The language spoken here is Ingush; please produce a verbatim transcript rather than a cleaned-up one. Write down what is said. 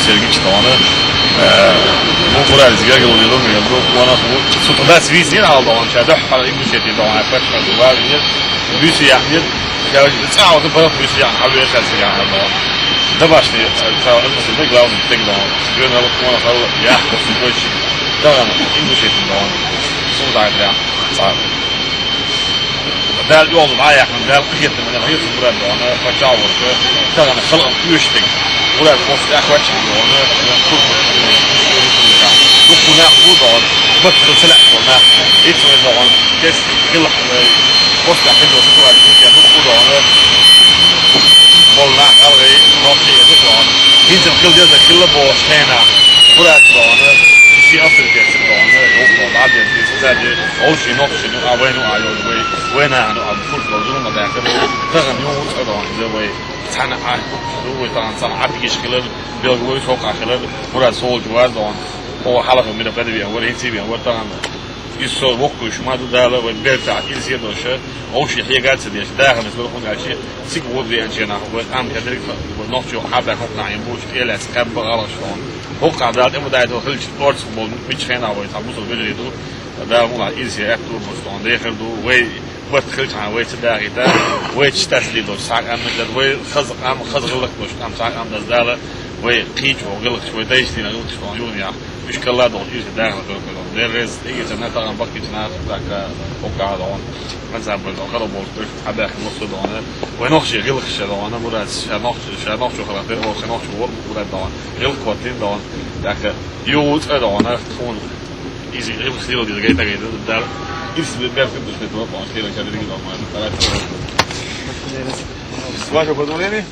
Сергич дона, э, ну, Мурад из гаргало лело, мел ду, вона ху, сутра дац виз нир ал дона, ша доххьара Ингушетия дона, паччахьа вар нир, буьйса яхь нир, я цӀа а вата бара буьйса яхь, хьаве ша сига дона. Домашний, э, цӀа а вата, главный тег дона. Гёнал вона хал, я, ху, больше. Тахан Ингушетия дона. Суда, я, цӀа. Дала йолу дӀаяхна, Дала къахетам, Дала хьоьцу Мурад дона, паччахь волчу, тахан халкъана оьшург. Мурад хӀоста тӀехвачча дона, дукха нах бу дона, баккхал ца лаьа нах. Иццо дона, кес хилла, хӀоста хилла ситуация, дукха дона. Болу нах гӀалгӀай, нохчий а ду дона. ХӀинца хила деза, хила бохуш хенахь. Мурад дона, ши авторитет дона, юха дона, дӀадерза, деза, деза, вовшийн нохчийн, а вайна а йолу вай. Вайна а, а, фурт долу зулам а даьккхина, тахана юха цӀа дона, иза вай цхьаьна а, ду вай тахана цхьаьна Ӏаддигаш хилар, белгалвуй сокъа хилар, Мурад солчу вар дона. О, хьалха мина педавиан вара, хӀинца виан вара тахана. Иза со воккхуш ма ду Дала, вай бертахь иза седоша, вовшийн хьега ца деш, дахана со хӀунда аьлча, цига вон веанча нах, вай къам кадриг, вай нохчо хьабаьхна хӀокху нахьийн буч, элаьцна кхаьбба гӀалгӀаш дона. ХӀокху Дала тӀе ма дайтал хилча, орцах болу мича хенахь вай цхьа бусалба вежарий ду, Дала муха иза аьтту бу дона, дехар ду, вай Барт хилчахьана вай ца дахийта, вай чу тасале долуш цхьа а къам ма дара, вай хаза къам, хаза гӀиллакх долуш къам цхьа а къам дац Дала, вай кхечу гӀиллакхаш, вай дайша дина гӀиллакхаш дона юха яхь. Уьш кхелла долуш иза дахана хӀокху дона. Дерриг иза тахана баккхийчу наха тӀаккха хӀокху дона. Ансамбль дона, хала болуш дерш, хьабаьхна массо а дона. Вай нохчийн гӀиллакхаш дона, Мурад, ша нохчо, ша нохчо хиларх дерг, вай нохчо вара Мурад дона. ГӀиллакх хӀоттийна дона. ТӀаккха юха цӀа дона, тхуна. Иза гӀиллакх хила деза гайта гайта Дала. Иза бер кхин душмет вапа, он хила ша деррига дона, ма. Ваше позволение?